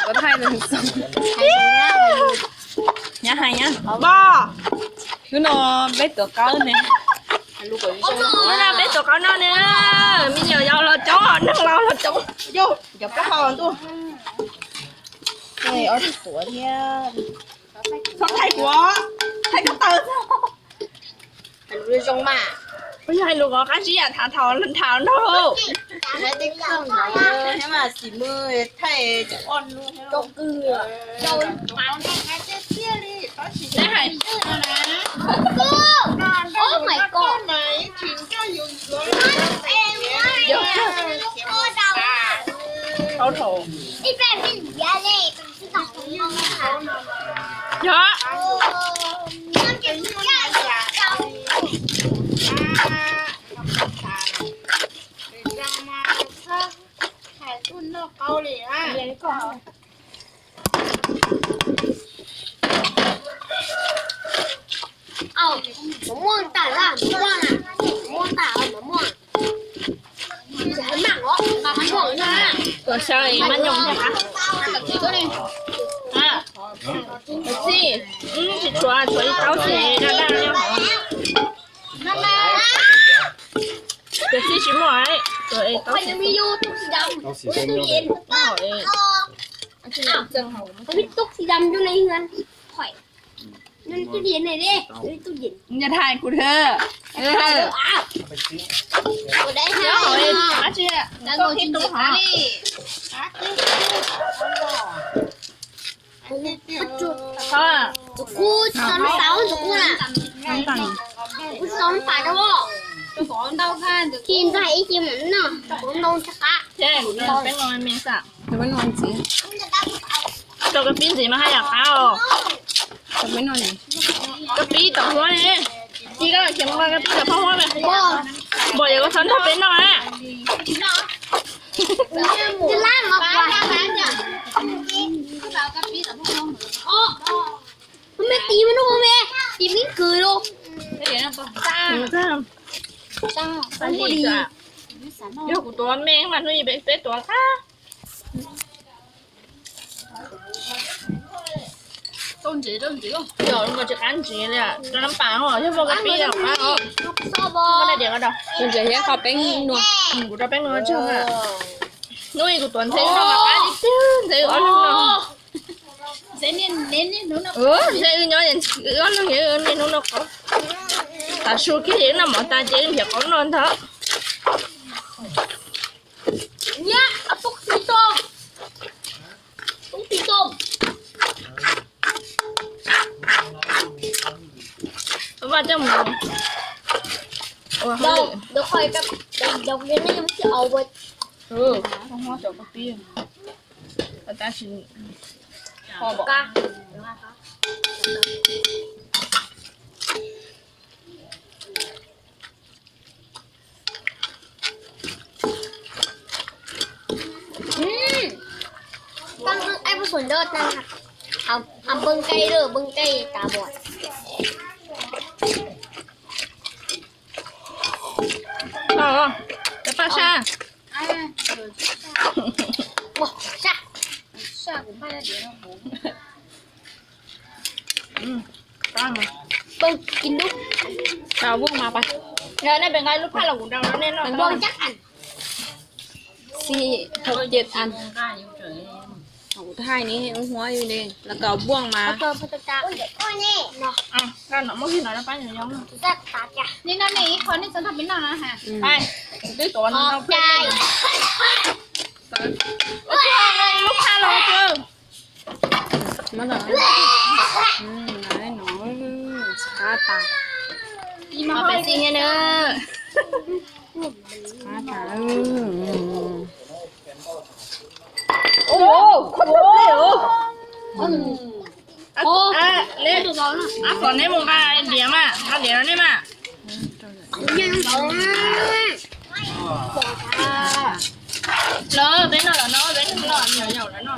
Tuav thaij ntawm xoo. Nyob hais nyob. Pog, hnub no peb tuav qaub ne. Hnub no peb tuav qaub noj ne. Me nyuam yaus los coob, neeg laus los coob. Yog cov plaub hau ntuj. Ob tug tuav thiab. Txhob thaij kuv, thaij koj taw. Hais lus zoo mas. Kuv yog hais lus qab zib yam thaum thaum nrog. Yog. Mov muaj tas, mov muaj, mov muaj tas, mov muaj. Tuav xyaw mab nyoos thiab qab. Txiv, tsis tshuav, tshuav ib taub xwb, daj daj li hov. Tiam sis tsis muaj, tuav ib taub xwb. Tub si dam rau na. Tub si dam. Nyob hais kuv thiab. Nyob hauv dab tsi, koj qhib tub hov. Tus kub tsis tau lub pas, tus kub na. Kuv tsis tau lub pas rau. Khi npaj ib ce mam noj, kuv ntau tsis qab. Peb no me xav. Rau koj pib ntxiv mas haj yam qab os. Koj pib tom huab ne. Ci koj khiav mus koj pib tom phab huab na. Npam yog koj txhob nrog peb noj na. Tus me tim no me tim me kws los. Yog kuv tuav me mas hnub ib peb tuav qab. Tsis qab ntxiv li, rau nab pas os, yog muaj koj pib los qab os. Ntxiv thiab kho peb nua. Kuv rau peb nua tseg. Hnub ib kuv tuav ntxhe no mas qab li tiag, ntxhe wb ob leeg no. Ntxhe wb nyob, wb ob leeg niaj hnub noj qaub. Tav su kiag ces wb noj mov tas ces wb nrhiav qaub noj ntag. Vaj coj mus ua hauj lwm. Tab sis ho pom. Npaj nqeej, npaj nqeej tas npaj. Cov paj sab. Tau vuag mas pas. Yog nej pes nqa lub phaj los kuv nrau no nej noj. Xij hau ces tas. Kuv thaij ne, ua huab li ne, los kom vuag mas. Nqa no muab kiag no rau pab nyuam yob. Nej noj nej ib qho nej txhob nrog peb noj na. Twb tuav no. Lub phaj los. Qab tas. Qab tas. Ab, kom neb mus nqa diav mas, nqa diav rau nej mas. Lawv peb noj lawm no, peb noj lawm, nyuam yaus lawm no.